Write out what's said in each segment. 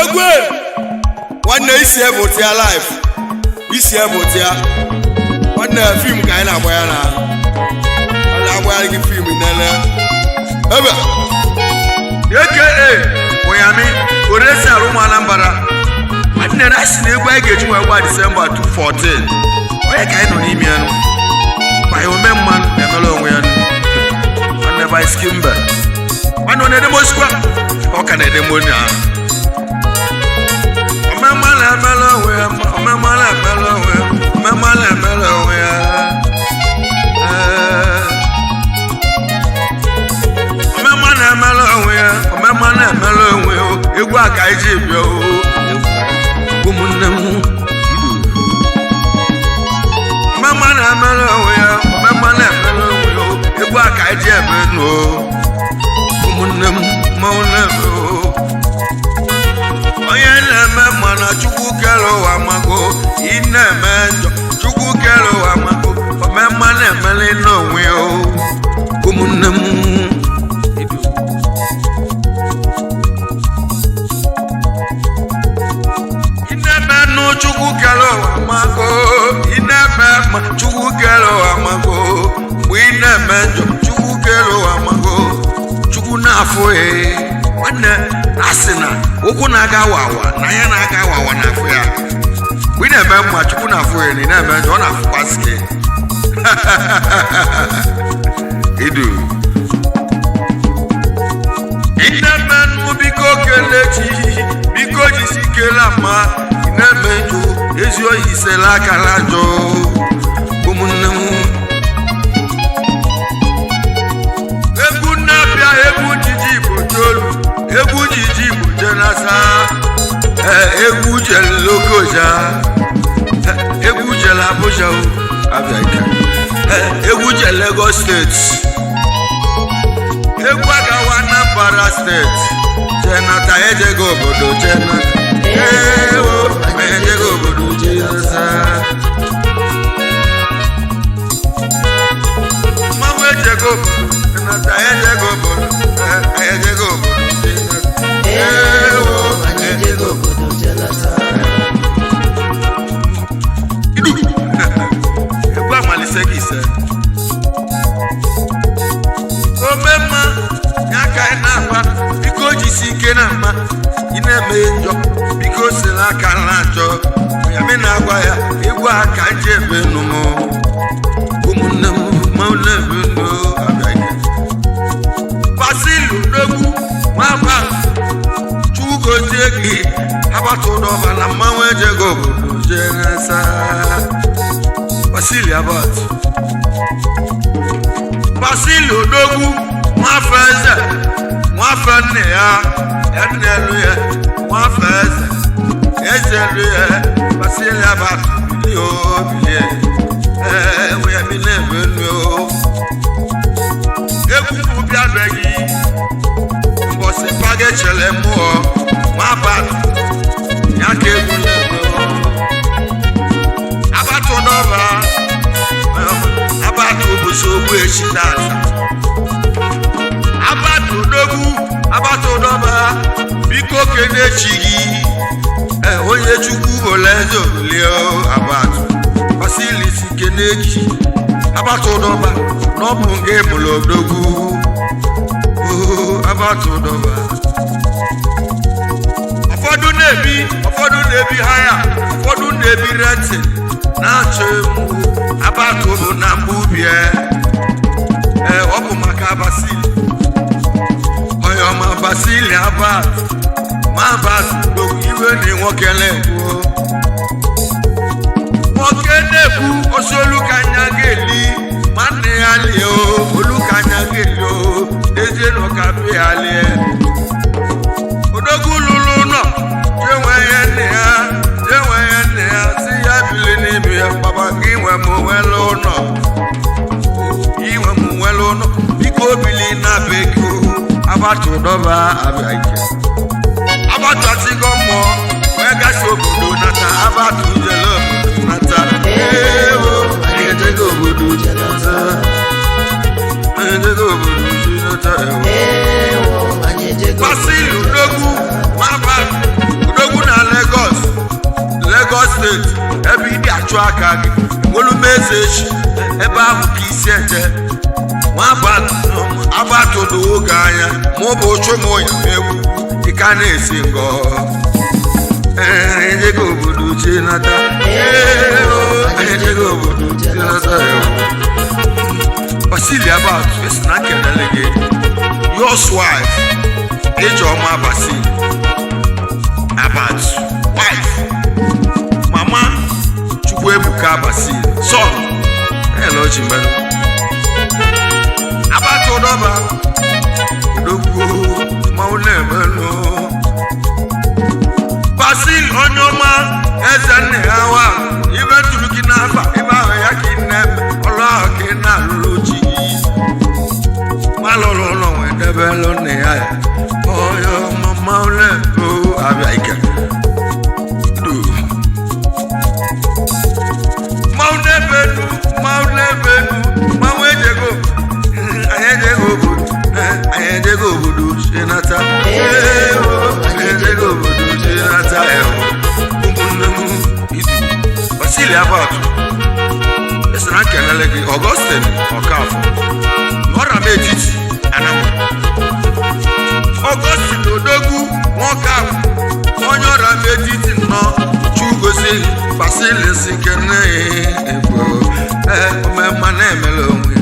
Egwe nwanne, isi ebụtịa life, isi ebụtịa nwanne. Film ka anyị na-agba ya, na a na-agbagharị gị film nene ebe aka Oyami Oresi arụ ụmụ Anambra. Nwanne, na asị na egwu anyị ga-eji wee gba Disemba 214, onye ka anyị nọ n'ime ya nụ banye ome mmanụ na-emere onwe ya nụ. Nwanne, by skimbe nwanne, ọ na-edemosikwa, ọ ka na-edemo ahụ. Omemma na-emere onwe ya, omemma na-emere onwe ya, omemma na-emere onwe ya. Ee. Omemma na-emere onwe ya, omemma na-emere onwe ya. Egwu a ka anyị ji bịa o, ụmụnne m. Omemma na-emere onwe ya, omemma na-emere onwe ya. Egwu a ka anyị ji eme nụ, ụmụnne m. Mmanwụ na-eme o. Onye na-eme mma na Chukwu kere ụwa mago, ị na-eme njọ, Chukwu kere ụwa mago. Omemma na-emere n'onwe ya o, ụmụnne m. Ị na-eme nụ, Chukwu kere ụwa mago. Ị na-eme mma, Chukwu kere ụwa mago. Mgbe ị na-eme njọ, Chukwu kere ụwa mago, Chukwu na-afụ. Ee nwanne, asị na ụkwụ na-aga wawa na ya na-aga wawa na-afụ ya. Mgbe ị na-eme mma, Chukwu na-afụ ya. Na ị na-eme njọ, ọ na-afụkwasị gị idu. Ị na-eme nnụ, biko kelechi, biko jisi kele ma ị na-eme njọ, ezi oyi isela akara njọ, ụmụnne m. Egwu na-abịa, egwu njiji Igbo tolu, egwu njiji Igbo jenasa. Ee, egwu jere Lokoja. Ee, egwu jere Abuja o abịa ike. Ee, egwu jere Lagos Steeti, egwu agawa Anambra Steeti jenata. Ejego obodo jenata. Ewo, ejego obodo jenata. Mmanwụ ejego obodo jenata, ejego obodo. Ee, ejego obodo jenata. Ewo, Anyị ejego obodo jenata. Idu. Egwu amalise gị ise omemma ya ka anyị na-agba. Biko jisi ike na mma, ị na-eme njọ, biko sila aka na njọ ya. Mi na-agwa ya egwu a ka nji ebe nụ m, ụmụnne m. Ma na-ebe nụ abịa ike Basilu n'egwu nwaba. Chukwu gozie gị, agbata ụdọba na mmanwụ ejego obodo jee nasa. Basili Abat, Basili Odogwu, nwafọ eze, nwafọ nne ya, nne elu ya, nwafọ eze, eze elu ya. Basili Abat, bilie o, bilie. Ee, enwe mi na-eme enu o. Egwu bụ bịabeghị mbọsị paga echele mmụọ nwaba ya ka egwu na-eme o. Abatụ n'ọba, abatụ bụzi ogbu echi tata. Abatụ n'ogbu, abatụ n'ọba, biko kenechi gị. Ee, onye Chukwu bụla eze olie. Abatụ Basilisi, kenechi abatụ n'ọba na ọ bụ nke mụrụ odogwu. Oo, abatụ n'ọba. Ụfọdụ na-ebi, ụfọdụ na-ebi haya, ụfọdụ na-ebi renting na-achọ emu. Abatụ bụ na mgbubie. Ee, ọ bụ maka Basili, onye ọma Basili Abat ma Abat gbogbo iwe na nwoke na-ekwu, nwoke na-ekwu osi olu ka anya ga-eli ma nne ya lie o, olu ka anya ga-eli o. N'ezie na ọka bịa lie odogwu lụrụ ụlọ, jenwe ya nne ya, jenwe ya nne ya, si ya bili n'ime ya. Papa gị nwe m nwere ụlọ, inwe m nwere ụlọ, biko bili na beko. Agbata ụdọba abịa ike, agbata tigo mmụọ wee gasi obodo nata. Agbata ujele obodo nata. Ewo, anyị ejego obodo nata, anyị ejego obodo nata. Ewo. Ewo, anyị ejego. Basilu Odogwu nwaba. metụ aka gị enwelu m eze echi ebe ahụ ka isi eje abatụdo oge anya ma ọ bụ ụchụ m ya egwu dịka na-esi ngọ ejego obodo chinata ejego obodo chinata. Basili Abat esi na kelele gị yours wife Ijeọma Basili Abat wife mama Chukwuebuka Basili son hello Chimere Abat Odọba odogwu mmanwụ na-emenụ Basil onye ọma eze nne ha wa ibe tụrụ gị n'afa ibe ahụ ya ka ị na-eme ọrụ ahụ ka ị na-alụrụ chi gị nwa lụrụ ụlọ nwee debelụ nne ya ya onye ọma mmanwụ na-eme abịa ike mmanwụ na-ebe nu mmanwụ na-ebe nu mmanwụ ejego anyị ejego obodo anyị ejego obodo chinata anyị ejego obodo chinata ụmụnne m idu Basili Abat esara nkelele gị Augustine Ọkafọ n'ọra m etiti Anambra Augustine Odogwu nwoke ahụ onye ọra m etiti nọ Chugozi Basili si kene ekwe omemma na-emele onwe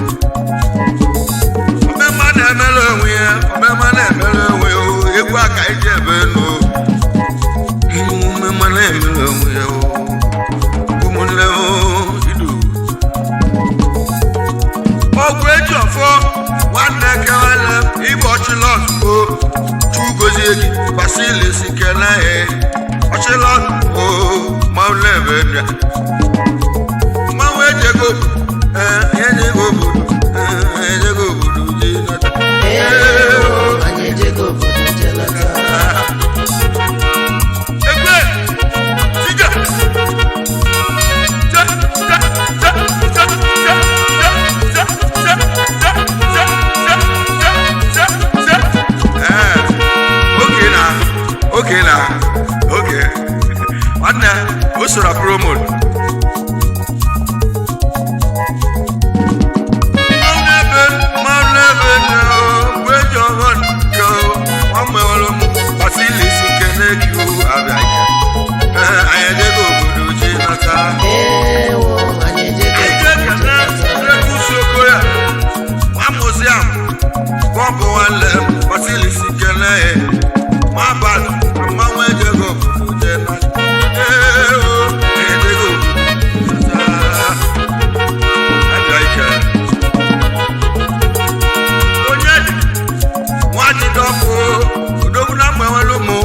omemma na-emele onwe ya omemma na-emele onwe ya egwu aka iji ebe nụ omemma na-emele onwe ya ụmụnne idu ọgwụ eji ọfọ nwanne kewele igbe ọchịlọt o Chugozie gị Basili si kene ọchịlọt o mmanwụ na-ebe bịa mmanwụ ejego ejego obodo ejego obodo ji nata. Anyị ejego obodo jelata. Egwe tija ja ja ja ja ja ja ja ja ja ja ja ja ja. Oge na oge na oge nwanne o soro promo Ewo, anyị ejego obodo jelata. Onye dị nwajidọkụ odogwu na mgbenwere ụmụ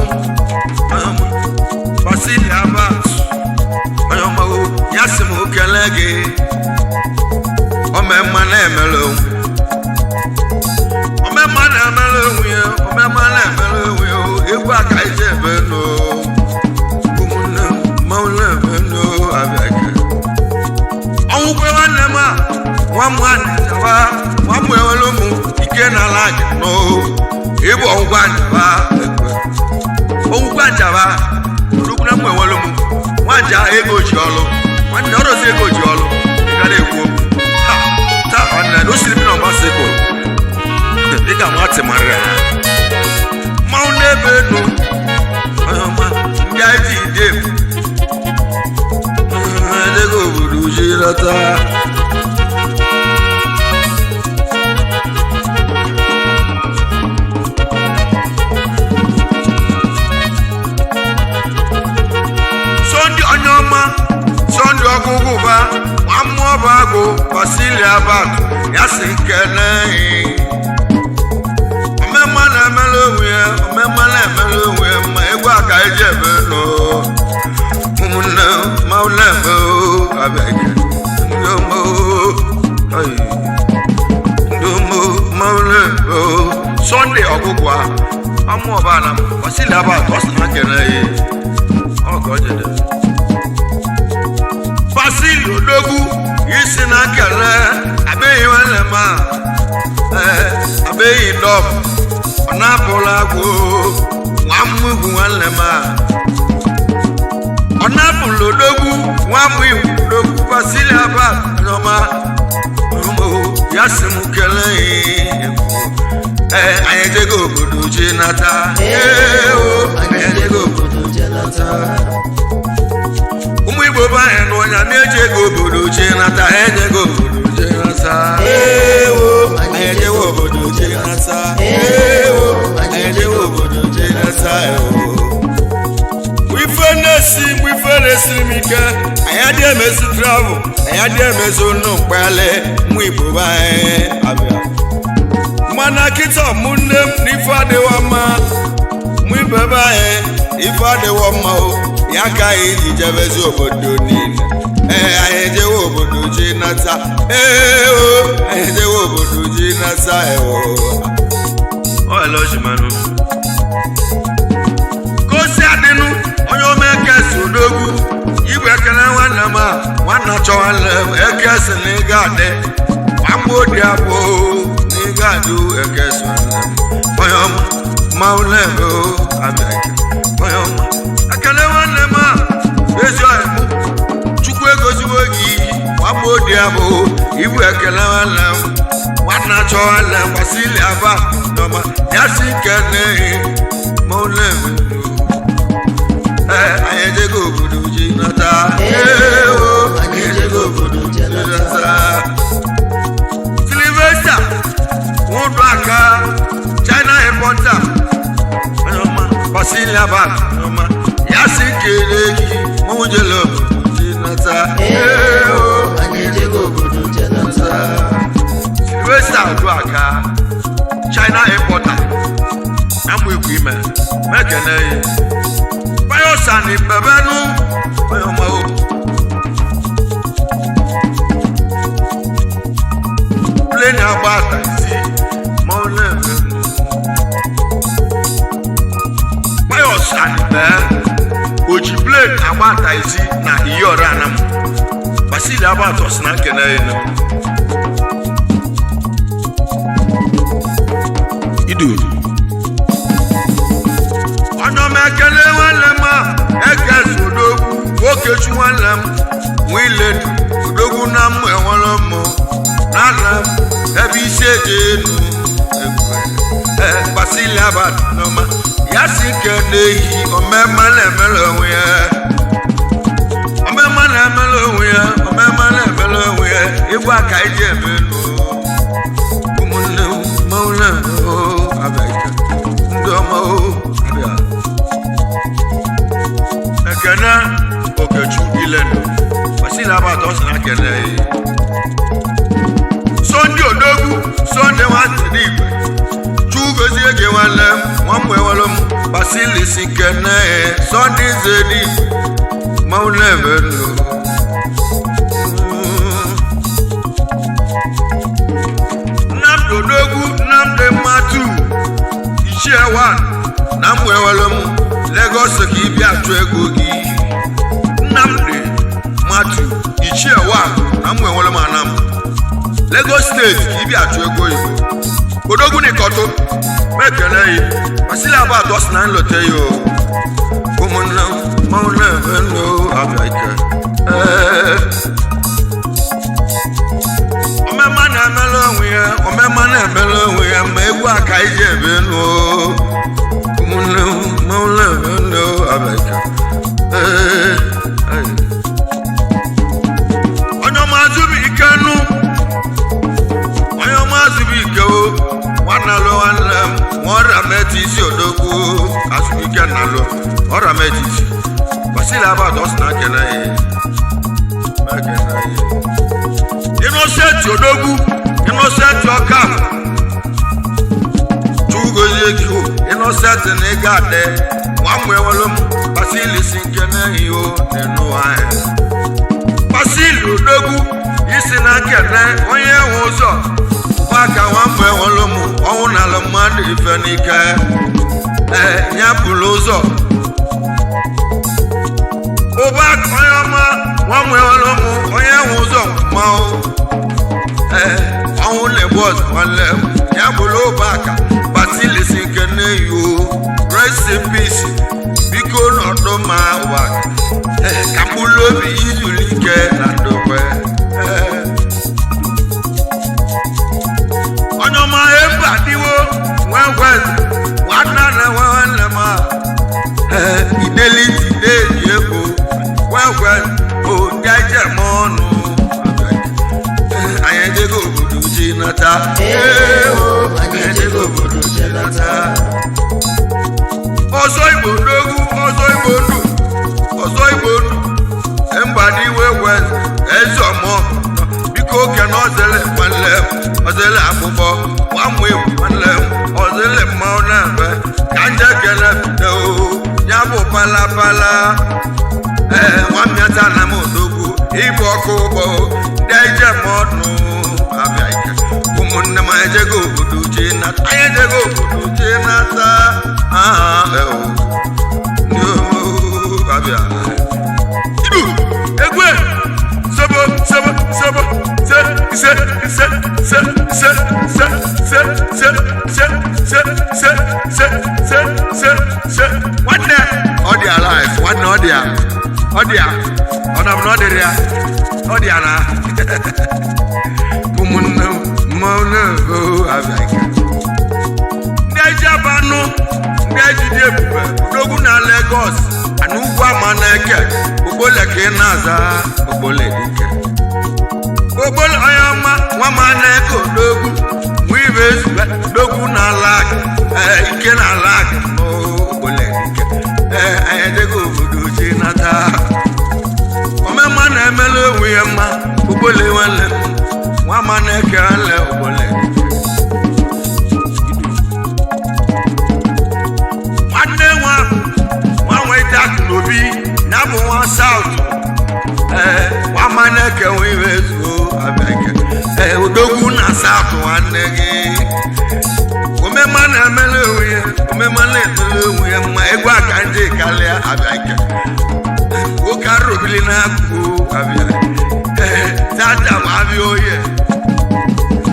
Basili Abat onye ọmawo ya sị m kele gị omemma na-emere onwe omemma na-emere onwe ya omemma na-emere onwe ya egwu aka ije ebe nụ ụmụnne m mmanwụ na-eme nụ abịa ike ọnwụ kwe nwanne m a nwa m nwa nwa m enwere ụmụ ike na ala aja nụ ịbụ ọgwụgwa njaba ekwe ọgwụgwa njaba olugbu na m enwere ụmụ nwanja ego ji ọlụ nwanne ọrụzi ego ji ọlụ ị gara ekwu okwu ha taa nwanne na osiri na ọgbasịkụ ị ga-ama atịmarị ya mmanwụ n'ebe enu onye ọma ndị anyị ji ide ego obodo ji lọta. Sunday onye ọma Sunday ọgụgụ ba nwa mmụọ bụ agụ Basili Abat ya si nkene omemma na-emere onwe ya omemma na-emere onwe ya ma egwu aka eji ebe nọ ụmụnne mmanwụ na-eme abịa ike ndị ọma ayi ndị ọma mmanwụ na-eme Sunday ọgụgụ a amụ ọba na Basili Abat ọ sị na nkene ya ọ ka ọ jede Basili Odogwu isi na nkele abịghị nwanne m a abịghị dọm ọ na-apụla agwụ nwa m igwu nwanne m a ọ na-apụla odogwu nwa m igwu. jee nata. Ee, anyị ejego obodo jee nata. Ụmụ Igbo be anyị nụ ọnya na-eji ego obodo jee nata, ejego obodo jee nata. Ewo, anyị ejewo obodo jee nata. Ewo, anyị ejewo obodo jee nata. Ewo. Ife na-esi mgbe ife na-esiri m ike, anyị adịghị emezu travel, anyị adịghị emezu nnụ mkpali. Ụmụ Igbo be anyị abịa mana kịta ụmụnne m n'ife adịghọ mma. Mụ ibe be anyị, ife adịghọ mma o, ya ka anyị ji jebezi obodo niile. Ee, anyị ejewe obodo ji nata. Ee o, anyị ejewe obodo ji nata. Ewo. Gosi adịnụ onye omeke si odogwu igwe ekele nwanne m a nwanne achọ nwanne m eke si na ịga adị gbamgbodi abụ na ịga adị eke si nwanne m onye ọma mmanwụ na-eme o abịa eke onye ọma ekele nwanne m a ezi ọyị mụ Chukwu egoziwo gị gbamgbodi abụ igwe ekele nwanne m nwanne achọ nwanne m gbasili aba n'ọma ya si kene mmanwụ na-eme. Ee, anyị ejego obodo ji nata. Ee, o, Anyị ejego obodo jee nata. Sylvester nwụdụ aka China importer onye ọma Basilia Bank onye ọma ya si kele gị mụnwụ jele obodo ji nata. Ee, o, Anyị ejego obodo jee nata. Sylvester Uduaka China importer amụ ikwu ime mekene yi Bayosa ni bẹbẹnu onye ọma o. Plane agba taxi ma ọ na-eme Bayosa ni bẹẹ oji plane agba taxi na Iyora Anam Basili Abatọ si na nkene yi nọ. Idu ọ̀nà mẹ́kẹ́lẹ́ nwanne m a eke si odogwu nwoke chu nwanne m nwa iledu odogwu na m enwere m n'ala m ebe isi eji enu Basili Abatọ n'ọma ya si nke n'ehi omema na-emere onwe ya omema na-emere onwe ya omema na-emere onwe ya egwu aka iji eme enu ụmụnne m mmanwụ na-eme o abịa ike ndị ọma o abịa ekene Okechukwu Ilendu Basili Abatọ sị na kene ya Sunday Odogwu Sunday nwanne igwe Chugozie gị nwanne m nwa m ewelu m Basili si kene ya Sunday zedi mmanwụ na-eme nnu. Nnamdi Odogwu Nnamdi Matu Ichie 1 na mgbe ewelu m Lagos ka ị bịa chụọ ego gị Nnamdi Matu Ichie 1 na mgbe ewelu m anam Lagos steeti ka ị bịa chụọ ego oyibo Odogwu n'Ikọtụ mekele yi Basili Abatọ sị na nlote ya o ụmụnne m mmanwụ na-eme nnu abịa ike ee omema na-emere onwe ya omema na-emere onwe ya ma egwu aka iji ebe nụ ụmụnne m mmanwụ na-eme nnu abịa ike ee ee. Onye ọma azụbụike nụ onye ọma azụbụike o nwanne alụ nwanne m nwa ọrịa metụ isi odogwu azụbụike nalụ ọrịa metụ isi Basili Abatọ sị na kele ya ekele ya Innocent Odogwu Innocent Ọka Chugozie gị o Innocent na ịga adị nwa m ewelu m Basili si nke n'ehi o n'enu anyị Basili Odogwu isi na nkene onye nwe ụzọ ụmụaka nwa m ewelu m ọnwụ n'ala mmadụ ife n'ike ee ya bụrụ ụzọ ụba onye ọma nwa m ewelu m onye nwe ụzọ mmanwụ ee ọnwụ na-egbu ọzọ nwanne m ya bụrụ ụbaka Basili si nke nne yo rest in peace biko nọdụ ma ụbaka ee ka mkpụrụ obi izuru ike na ndokwe ee onye ọma ebe adịwo nwee ngwa Mbala. Ee, nwamịata na m odogwu ịbụ ọkụ ụgbọ ndị ije m ọnụ abịa ike. Ụmụnne m ejego obodo jee nata, anyị ejego obodo jee nata. Ah, eh, ndị ooo abịa. Ibu egwe sebo sebo sebo se se se se se se se se se se se se se se se. Nwanne ọ dị alive, nwanne ọ dị ya, ọ dị ya, ọ na ọ dịrị ya, ọ dị ya na ụmụnne m mmanụ abịa ike. Ndị eji abanụ, ndị eji dị ebube odogwu na Lagos ana ugwu ama na-eke ogbole ka ị na-aza ogbole dike ogbole onye ọma nwa ma na-eke odogwu mgbe ibe ezube odogwu na ala ee ike na ala ogbole dike ee anyị ejego obodo ji nata omemma na-emelu onwe ya mma ogbole nwanne m nwa ma na-eke nwanne ogbole dike. Nwanne nwa nwa nweta akụ n'obi ya bụ nwa saut. Ee, nwa maneke nwe iwe zuo abịa ike. Ee, odogwu na saut nwanne gị omema na-emele onwe ya, omema na-emele onwe ya mma egwu aka ndị karịa abịa ike. Nwoke arụbili na-akụ abịa. Ee, tata ma abịa oye.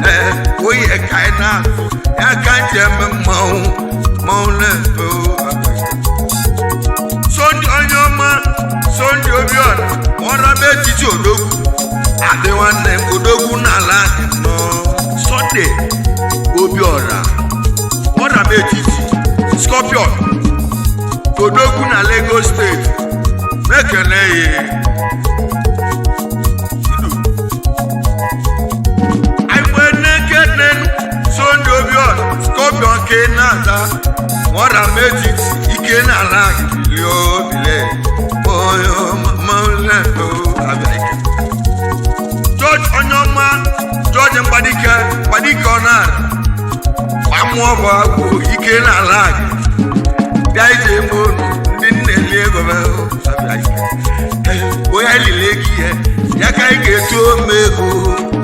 Ee, oye ka anyị na-atụ ya ka nji eme mmanwụ mmanwụ na-efe abịa ike. Sunday onye ọma, Sunday Obiora ọra m etiti odogwu adị nwanne m odogwu n'ala nọ. Sunday Obiora ọra m etiti Scorpion odogwu na Lagos steeti mekene ya. Aiwenekene Sunday Obiora Scorpion ke na-ata ọra m etiti ike n'ala bili obile onye ọma nlelo abịa ike. George onye ọma, George Mgbadike Mgbadike ọ na-ara gbamụọ bụ agwụ ike n'ala bịa ije eme unu ndị nna eli ego abịa ike. Onye anyị lile ego ihe ya ka anyị ga-etu ome ego.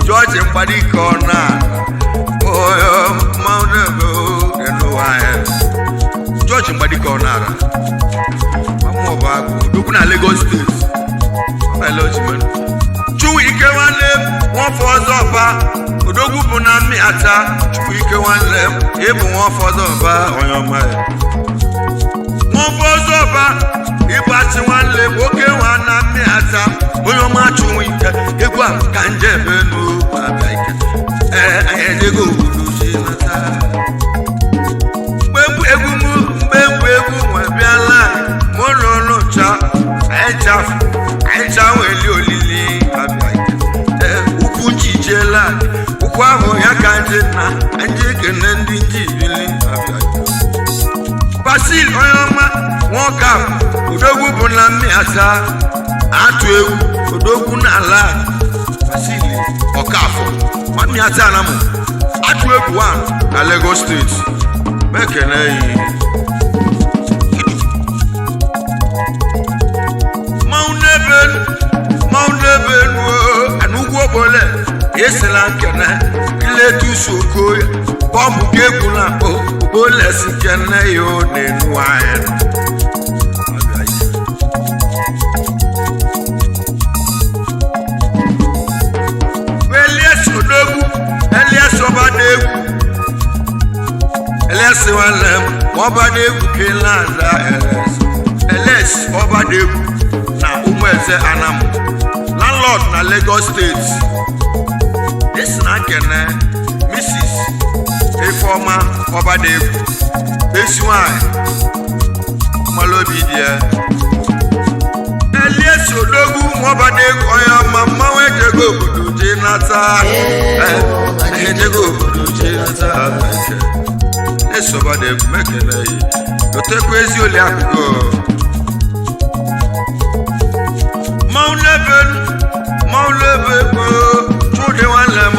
George Mgbadike ọ na-ara onye ọma nlelo n'ụwa anyị. George Mgbadike ọ na-ara ọmụọba agụ odogwu na Lagos steeti. Chukwuike nwanne m nwafọ ọzọ ọba odogwu bụ na mmịata. Chukwuike nwanne m ịbụ nwafọ ọzọ ọba onye ọma ya nwafọ ọzọ ọba ịgbachi nwanne m oke nwa na mmịata onye ọma. Chukwuike egwu a ka nje ebe n'okwu abịa ike. Ee, anyị ejego obodo ji nata mgbe egwu m mgbe mgbe egwu nwe bịala mụ n'ụlọ ncha anyị cha nweli olili abịa ike. Ee, ukwu nchichela ukwu ahụ ya ka ndị nna ndị ekene ndị njibili abịa ike. Basil onye ọma nwoke ahụ odogwu bụ na mmịata atụ egwu odogwu n'ala Basil Ọkafọ nwa mmịata na mụ atụ egwu 1 na Lagos steeti mekene yi. Mmanwụ n'ebe mmanwụ n'ebe nuo anugwu ogbole esila nkene iletusu okoya bọmbụ ka egwu na akpọ ogbole si kene ya ọ na-enu anyị. Elias odogwu, Elias ọba na-egwu, Elias nwanne m ọba na-egwu kelanda Elias, Elias ọba na-egwu na Ụmụeze Anam landlord na Lagos steeti. Esi na nkene Mrs. Ifeọma ọbadegwu esi nwanyị mmalụ obi dị ya. Elias odogwu ọbadegwu onye ọma mmanwụ ejego obodo jee nata. Ee, ejego obodo jee nata esi ọbadegwu mekele yi lotekwa ezi oli akụkọ mmanwụ n'ebe mmanwụ n'ebe gboo. Chudi nwanne m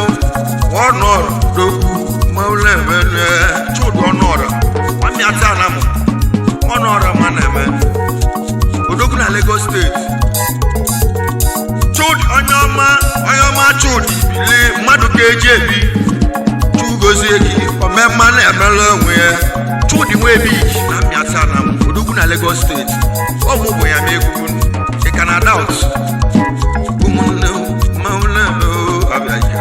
ọnọrọ dokwu mmanwụ n'ebe Chudi ọnọrọ nwanne ya taa na mụ ọnọrọ ma na-eme. ka eji ebi. Chugozie gị omemma na-emela onwe ya. Chudi Nwebik na Mmiata na m Odogwu na Lagos Steeti. Ọmụ bụ ya ma egwu ị ka na doubt. Ụmụnne m, mmanwụ na-eme o, abịaghị.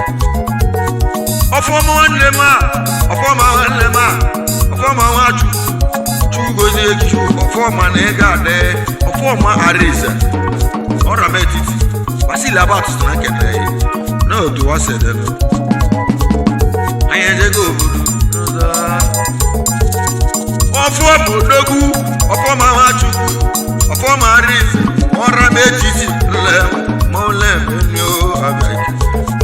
Ọfọma nwanne m a, ọfọma nwanne m a, ọfọma nwachukwu. Chugozie gị ọfọma na ị ga-adị ọfọma arize ọra m etiti Basili Abatụ na nkene ya na otu wasedere anyị ejego obodo. Ọfọ bụ odogwu, ọfọma nwachukwu, ọfọma arize ọra m etiti le mọlemenu abịaghị.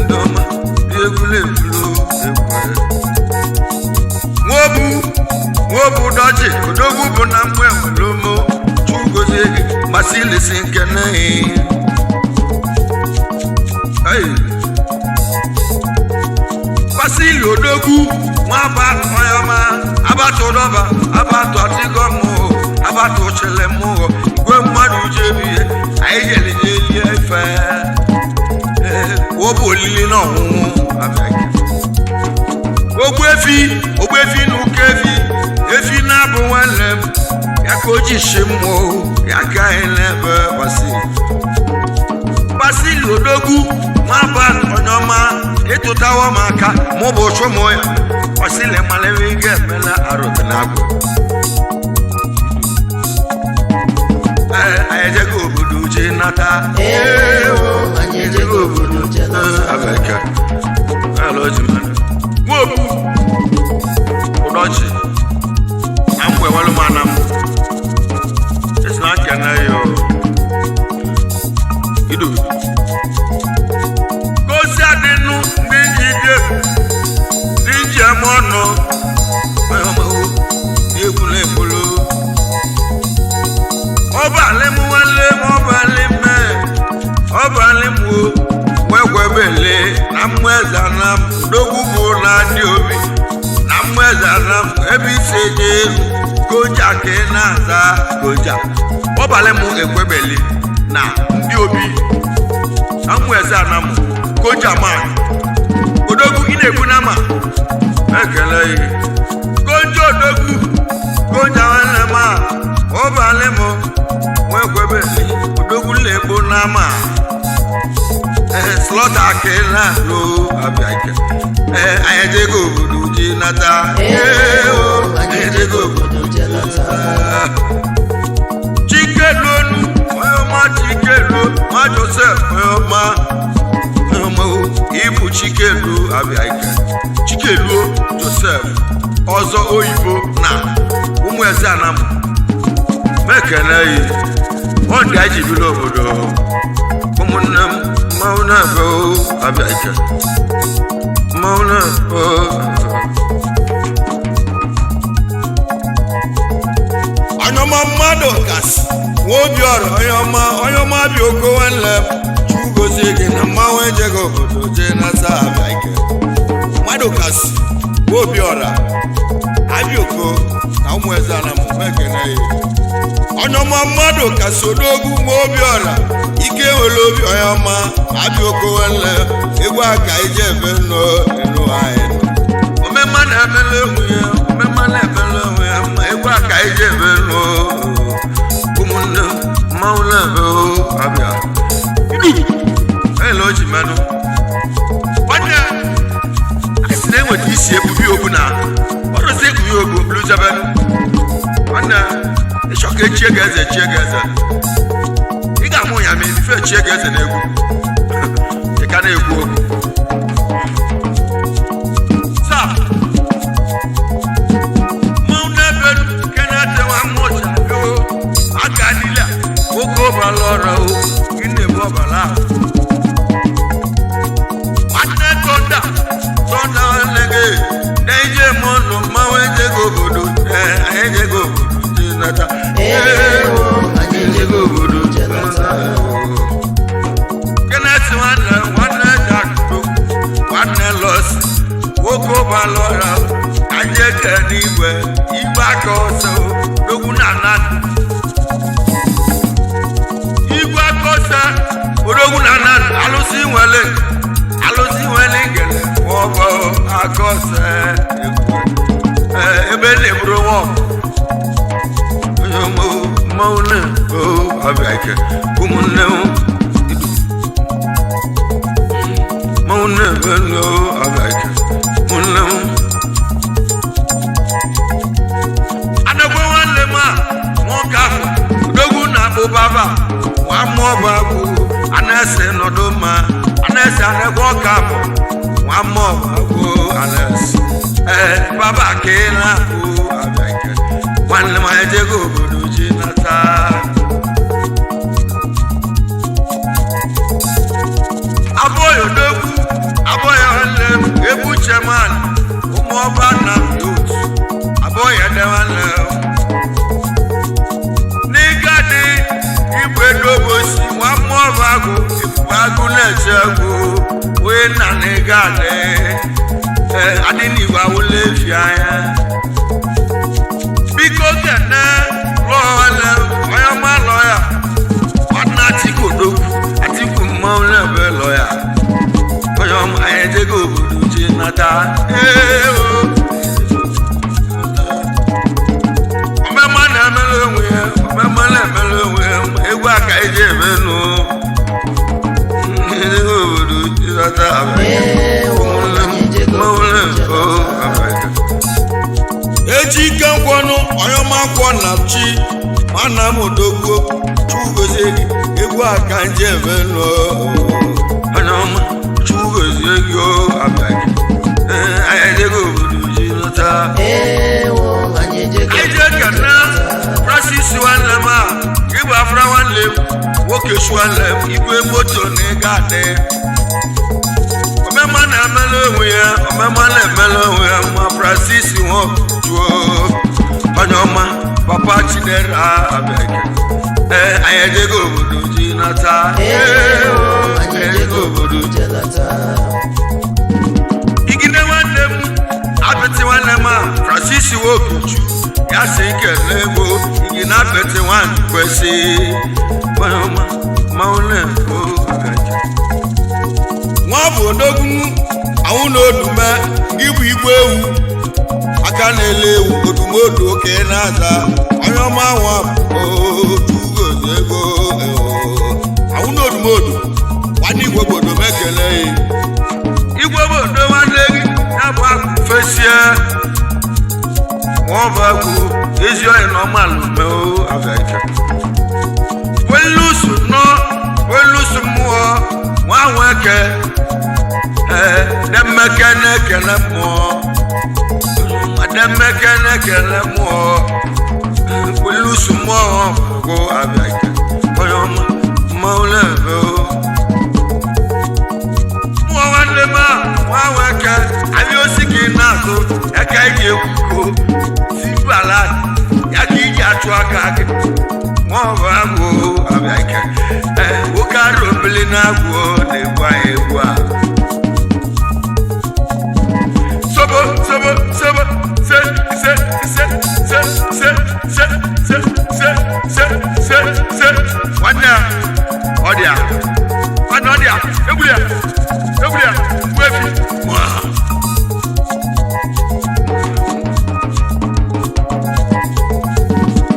Ndị ọma ndị egwu na-ebulu egwu. Nwobu nwobu dọjị odogwu bụ na mgbe enwelomo. Chugozie gị masilisi nkene. Hey. Basili odogwu nwaba ọyọma abatụ dọba abatụ atịgọmụ abatụ chilemụ igwe mmadụ jebie anyị jelijelie ife. Ee, ọ bụ olili na ọṅụṅụ abịaghị. Ogbuefi, ogbuefi na ụka efi efi na-abụ nwanne m ya ka o ji shi mmụọ ya ka anyị n'ebe Basili. Basili odogwu nwaba onye ọma ịtụtawo m aka mụ bụ chụmụ ya. Basili malere ị ga-emela arụbi na agwụ. Ee, anyị ejego obodo jee nata. Ewo, anyị ejego obodo jee nata. Abeka. Alo jimana. Nwobu. Ụdọchi. Na mgbe welu m anam. Esi na nkene yo. Idu. Gosi adịnụ ndị nji dị ndị nji eme ọnụ. Egwu na-ekwulu. Ọba alị m nwanne m, ọba alị m ọba alị m o nwekwebele na mmụeze na m dogwu bụ na ndị obi na mmụeze na m ebe isi eje elu koja ka ị na-aza koja. Ọbalị m ekwebeli na ndị obi na mmụeze na m koja man odogwu ị na-ekwu na ma ekele gị koja odogwu koja nwanne m a ọbalị m nwekwebeli odogwu na-egbu na ma slọta ka ị na-alụ abịa ike. Ee, anyị ejego obodo ji nata. Ewo, anyị ejego obodo jee nata. Chikelonu onye ọma, Chikelu nwa Josef onye ọma, onye ọma o, ịbụ Chikelu abịa ike. Chikeluo Josef ọzọ oyibo na ụmụ eze anam mekene yi ọ dị anyị ji biri obodo. Ụmụnne m, mmanwụ na-ebe o abịa ike, mmanwụ na-ebe o. Onye ọma mmadụ kasị nwa obi ọrụ onye ọma, onye ọma bi oko nwanne m. Chukwu gozie gị na mmanwụ ejego obodo jee nata abịa ike. Mmadụ kasị nwa obi ọra abịa oko na ụmụ eze ana m ekene ya. Onye ọma mmadụ kasị odogwu nwa obi ọra ike nwere obi onye ọma abịa oko nwanne m. Egwu aka ije ebe nọ enu anyị omemma na-emela onwe ya, omemma na-emela onwe ya ma egwu aka ije ebe nọ. Ụmụnne m, mmanwụ na-ebe o abịa ele o ji menụ nwanne a sị na-enweta isi ebubi obu na ọrụzi ekpughe obu bluzebenu nwanne ịchọ ka echie gị eze, chie gị eze ị ga-amụ ya ma ife chie gị eze na-egwu ị ka na-ekwu okwu taa. Mmanwụ na-ebe nke na-etewa mmụcha yo aka niile a, nwoke ọbara ọra o gị na-ebu ọbara ahụ nwanne tọnda tọnda nwanne gị na-eje m ọnụ mmanwụ ejego obodo. Ee, anyị ejego obodo jee nata. Ewo, anyị ejego obodo jee nata. Kenneth nwanne nwanne Jack nwanne Los nwoke ụbalụ ọra anyị eke n'igwe igwe aka ọsọ dogwu na ana igwe aka ọsọ odogwu na ana alụsị nwere alụsị nwere ngele. Mmanwụ na-ebe abịa ike ụmụnne m mmanwụ na-ebe abịa ike ụmụnne m adagbo nwanne m a nwoke ahụ odogwu na-akpụ baba nwa mmụọ bụ agwụ a na-ese nọdụ mma a na-ese anekwa ọka bụ nwa mmụọ bụ agwụ a na-ese ee baba ka ị na-akpụ abịa ike nwanne m ejego obodo ji nata abụghị odogwu abụghị nwanne m ebu cheman ụmụ ọba na otu abụghị ede nwanne m n'ịga dị igwe dobosi nwa mmụọ bụ agụ ebube agụ na-eche egwu wee na n'ịga dị ee adị n'igwe awụla efi anya biko kene lụọ nwanne m onye ọma lụọ ya nwanne Atiku odogwu Atiku mmanwụ na-ebe lụọ ya onye ọma anyị ejego obodo ji nata ee o omema na-emere onwe ya omema na-emere onwe ya egwu aka eji eme nụ ejego obodo ji nata Ewo, anyị ejego mmanwụ obodo ji nata. Eji ike nkwọnụ onye ọma nkwọ na chi nwanna m odogwu Chukwu gozie gị egwu aka nje eme nụ onye ọma Chukwu gozie gị o abịa gị ee anyị ejego obodo ji nata Ewo, anyị ejego anyị jee obodo ji kene nata. Francis nwanne m a igwe afra nwanne m nwoke su nwanne m igwe moto na ịga adị omema na-emere onwe ya omema na-emere onwe ya ma Francis nwojuo onye ọma papa Chidera abịa gị ee anyị ejego obodo ji nata ee Ewo, anyị anyị ejego ejego obodo obodo ji nata. igide nwanne m apịtị nwanne m a Francis Nwokechu ya si kele ego igide apịtị nwanne kwesị mmanwụ na-ekwu nwa bụ odogwu anwụ na odume gị bụ igwe ewu aka na-ele ewu odumodu oke na-aza onye ọma nwa bụ Chukwu gozie ego anwụ na odumodu nwanne igwe bụ odom ekele ya igwe bụ odo nwanne gị ya bụ akụ fesie ma ọ bụ agwụ ezi ọyị na ọmalụ meo abịa welusu nọ welusu mmụọ nwa nweke ee demeke na-ekele mmụọ demeke na-ekele mmụọ welusu mmụọ gwụ abịa onye ọma mmanwụ na-ebe o mmụọ nwanne m a nwa nweke abịa osi ka ị na-azụ ya ka ị ga-ekwuko tibala ya ka iji achụ aka gị nwa ọbụ agwụ abịa ike ee nwoke arụ obili na-agwụ na-egbu anyị egbu a sobo sobo sobo se se se se se se se se se se se nwanne a, ọ dị a nwanne ọ dị a egburu ya egburu ya gbuo efi Mwah.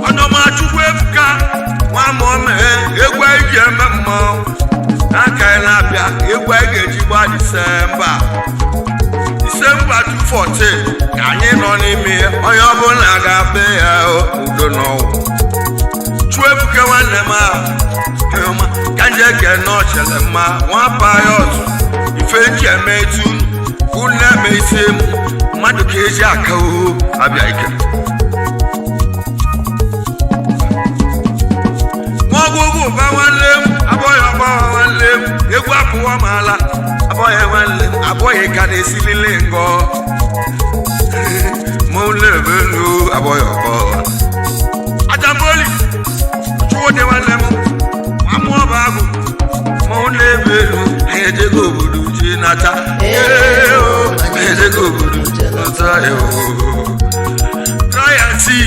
Ọnọma Chukwu ebuka nwa ma o mee egwu anyị ji eme mmọnwụ n'aka anyị na-abịa egwu anyị ga-eji gba Disemba Disemba 214 ka anyị nọ n'ime ya onye ọbụla ga-abịa ya udo n'ọnwụ Chukwu ebuka nwanne m a ọma ka nje kene ọchere mma nwa payọt ife nji eme etu unu eme isi m mmadụ ka eji aka o abịa ike nwaọgwụgwụ ụba nwanne m abụghị ọgbọghọ nwanne m egwu apụwa m ala abụghị nwanne m abụghị ka na-esilile ngọ mụ na-ebelu abụghị ọgbọ ajamboli chukwudị nwanne m nwa mmụọ bụ agụ mụ na-ebelu anyị ejego obodo ji nata ee o, anyị ejego obodo ji nata ee o. Royalty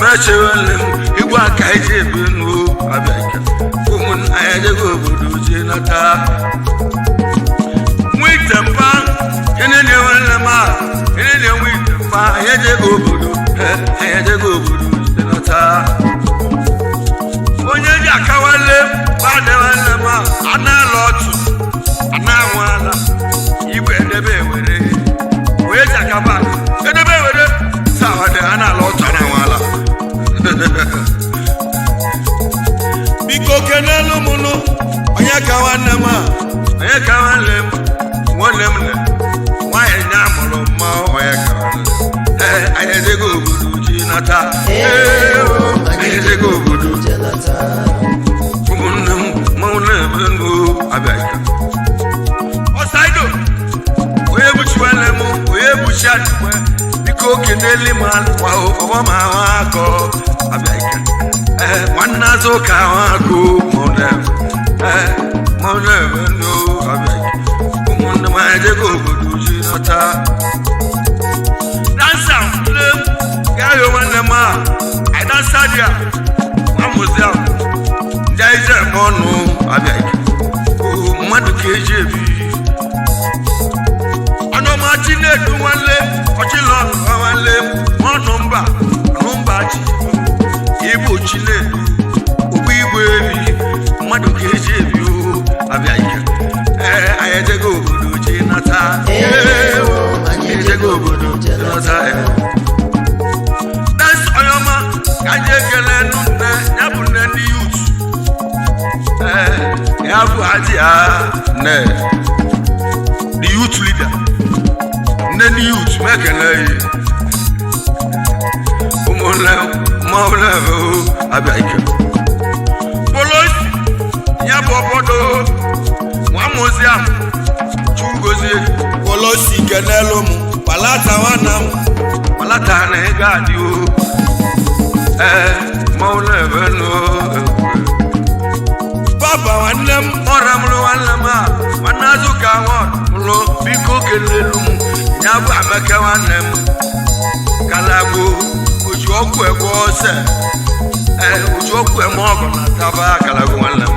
mechewele m igwe aka eji ebe nu abịa ike ụmụnna ya ejego obodo ji nata nwa ite mpa ene na-enwele m a ene na-enwe ite mpa anyị ejego obodo anyị ejego obodo ji nata Biko kenelu m nụ onye ka nwanne m a. Onye ka nwanne m, nwanne m na nwaanyị nya mụrụ mma, onye ka nwanne m. Ee, anyị ejego obodo ji nata. Ee, anyị ejego obodo. Jelata. Ụmụnne m, mmanwụ na-eme ndụ abịa ike. Ọsaido, onye buchi nwanne m, onye buchi adịgbe, biko keneli m alụkwa ọgbọ ma ahụ akọ abịa ike. Ee, nwanne azụ ka ahụ akụ mmanwụ na-eme. Ee, mmanwụ na-eme ndụ abịa ike. Ụmụnne m, anyị ejego obodo ji nata. Dansa nne m, gaa yọọ nwanne m a, anyị dansa dị a, nwa mụzi ahụ ndị anyị ji eme ọnụ abịa ike. Oo, mmadụ ka eji ebi. Ọnụọma Chinedu nwanne, ọchịlọ nwanne, ọnụ mba ọnụ mba chi Igbo Chinedu ogbu igwe ebi, mmadụ ka eji ebi o abịa ike. Ee, anyị ejego obodo ji nata. Ee, o, anyị ejego obodo ji nata. Ee. Dance onye ọma ka anyị ekele nụ nne ya bụ nne ndị yut. Ee, ya bụ adị ya nne the youth leader, nne ndị yut m ekele yi. Ụmụnne mmanwụ na-eme abịa ike. Bolosi ya bụ obodo nwamozi ahụ chugozie. Kolosi kenelu m palata nwanna m. Malata na ego adị o. Ee, mmanwụ na-eme nụ. Papa nwanne m. Ọra mụrụ nwanne m a, nwanne azụ ka nwa mụrụ, biko kelelu m ya bụ Amaka nwanne m kalagbo oji ọgwụ egwe ose. Ee, oji ọgwụ eme ọgụ na taba kalagbo nwanne m,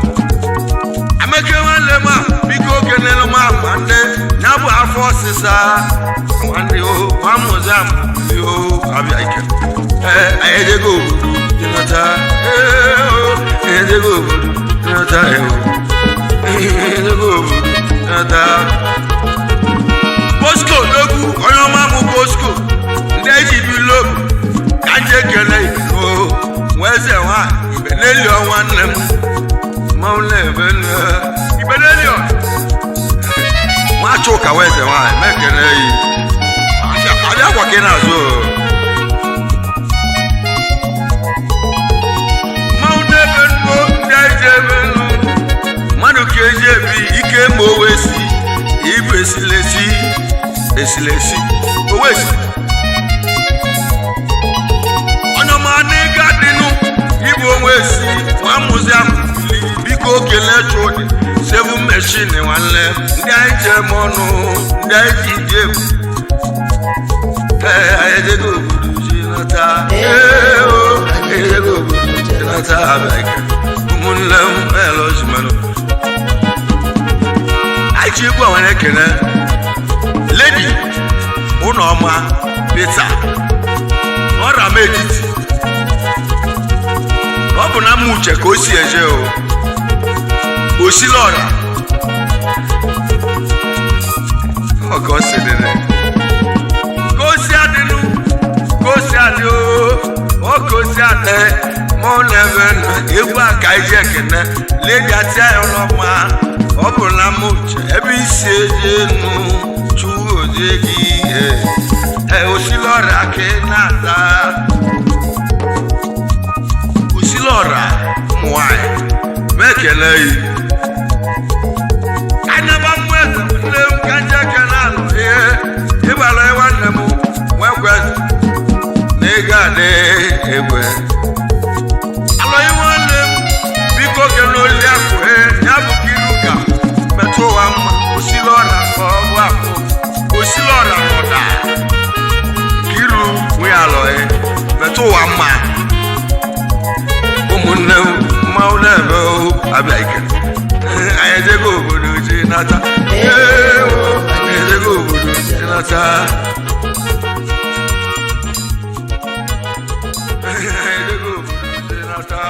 Amaka nwanne m a, biko kelelu m akwa nne ya bụ afọ ọsịsa nwanne o nwamụzi amụli o abịa ike. Ee, anyị ejego obodo jịnata. Ee o, anyị ejego obodo jịnata. Ee o, anyị ejego obodo jịnata. Bosco n'egwu onye ọma mụ, Bosco ndị eji bi lobu ka nje ekele ibe nwa eze nwa ibe n'eli ọnwa nne m mmanwụ na-ebe nne ibe n'eli ọ nwa Chuka nwa eze nwaanyị mekele yi abịa akwa ka ị na-azụ o. Mmanwụ na-ebe nnu ndị anyị ji ebe nnu, mmadụ ka eji ebi ike ma o wee si ibu esilesi esilesi o wee si onye ọma n'ịga dịnụ ibu onwe esi nwa mụzi ahụ. Biko kelee Chudi seven machine nwanne, ndị anyị ji eme ọnụ, ndị anyị ji dị egwu. Ee, anyị ejego obodo ji nata. Ee o, anyị ejego obodo ji nata abịa ike. Ụmụnne m elozimanụ, anyị ji egwu a nwere ekele ledi ụnọma Peter n'ọra m etiti na ọ bụ na mma uche ka o si eje o osila ọra ọ ka o si dịrị ka o si adịnụ ka o si adị o ọ ka o si adị ma ọ na-ebe na egwu a ka anyị ji ekene ledi atịa ya ọlọma. Ọ bụ na mma uche ebe isi eje nụ chukwu ozie gị. Ee, osila ọra ka ị na-ata osila ọra ụmụ nwanyị ma ekele yi anyaba mmụ eze nne m ka nje ekele alụ ihe ịgbara nwanne m nwekwe na ego adị egwe alụghị nwanne m. Biko kele oli akụ he ya bụ ka iru ka metụ ụwa mma osila ọra ka ọ bụ akụ osila ọra ka ọ daa ka iru nwunye alụghị metụ ụwa mma. Ụmụnne m, mmanwụ na-eme abịa ike. Anyị ejego obodo ji nata. Ee, anyị ejego obodo ji nata. Anyị ejego obodo ji nata.